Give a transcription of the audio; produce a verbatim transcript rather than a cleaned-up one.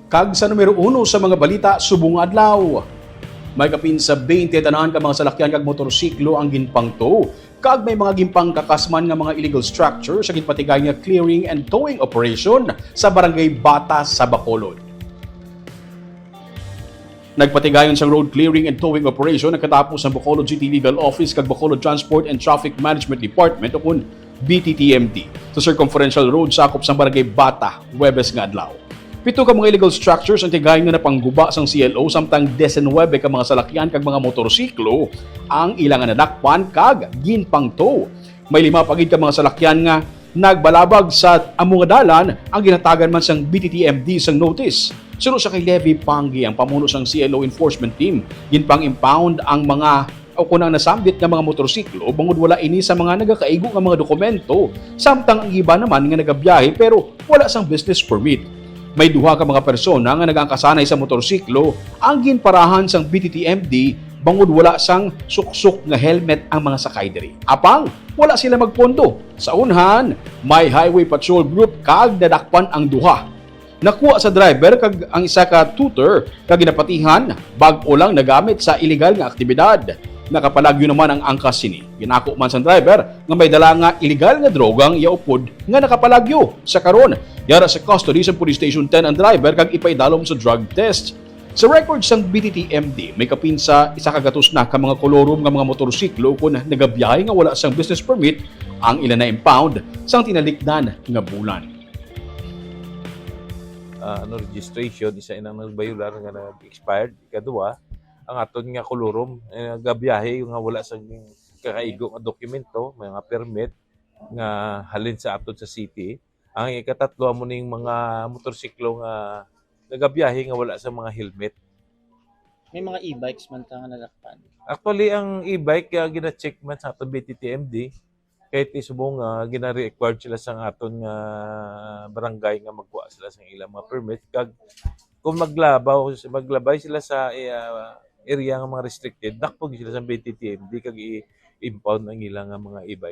Kag sa numero uno sa mga balita subong nga adlaw, may kapin sa twenty tanan ka mga salakyan kag motorsiklo ang ginpangto, kag may mga ginpangkakas man nga mga illegal structure sa ginpatigay nga clearing and towing operation sa Barangay Bata sa Bacolod. Nagpatigayon sang road clearing and towing operation nagkatapos ang Bacolod City Legal Office kag Bacolod Transport and Traffic Management Department, o kun B T T M D, sa Circumferential Road sakop sang Barangay Bata, Huwebes nga adlaw. Pito ka mga illegal structures ang tigayon nga napangguba sang C L O, samtang diecinuebe ka mga salakyan kag mga motorsiklo ang ila nga nadakpan kag ginpangto. May lima pa gid ka mga salakyan nga nagbalabag sa amo nga dalan ang ginhatagan man sang B T T M D sang notice. Suno sa kay Levy Panggi, ang pamuno sang C L O Enforcement Team, ginpang-impound ang mga o kon ang nasambit nga mga motorsiklo bangod wala ini sa mga nagakaigo nga mga dokumento, samtang ang iba naman nga nagabiyahe pero wala sang business permit. May duha ka mga persona nga nagaangkasanay sa motorsiklo ang ginparahan sang B T T M D bangod wala sang suksok nga helmet ang mga sakay diri. Apang wala sila magpondo. Sa unhan, may highway patrol group kag nadakpan ang duha. Nakuha sa driver kag ang isa ka tutor nga ginapatihan, bag-o lang nagamit sa iligal nga aktibidad. Nakapalagyo naman ang angkas sini. Ginako man sang driver nga may dala nga iligal nga droga ang iya upod nga nakapalagyo. Sa karon, yara sa custody sa Police Station ten ang driver kag ipaidalom sa drug test. Sa record sang B T T M D, may kapin sa isa ka gatos na ka mga kolorom nga mga motorsiklo kon nagabiyahe nga wala sang business permit ang ila na-impound sang tinalikdan nga bulan. Ah, ano, registration, isa inang nagbayular nga nag-expired. Ikaduha, ang aton nga kolorom, eh, nagabiyahe nga wala sa kakaigo nga dokumento, mga permit nga halin sa aton sa city. Ang ikatatlo, amo ning mga motorsiklo nga nagabiyahe nga wala sa mga helmet. May mga e-bikes man ta nga nadakpan. Actually, ang e-bike, ah, gina-check man sa aton B T T M D. Kay ti subong nga gina-required sila sa aton nga barangay nga magkuha sila sa ilang mga permit. Kag kung maglabaw, maglabay sila sa, eh, ah, area nga mga restricted, dakpog sila sa B T T M D kag i-impound ang ilang nga mga e-bike.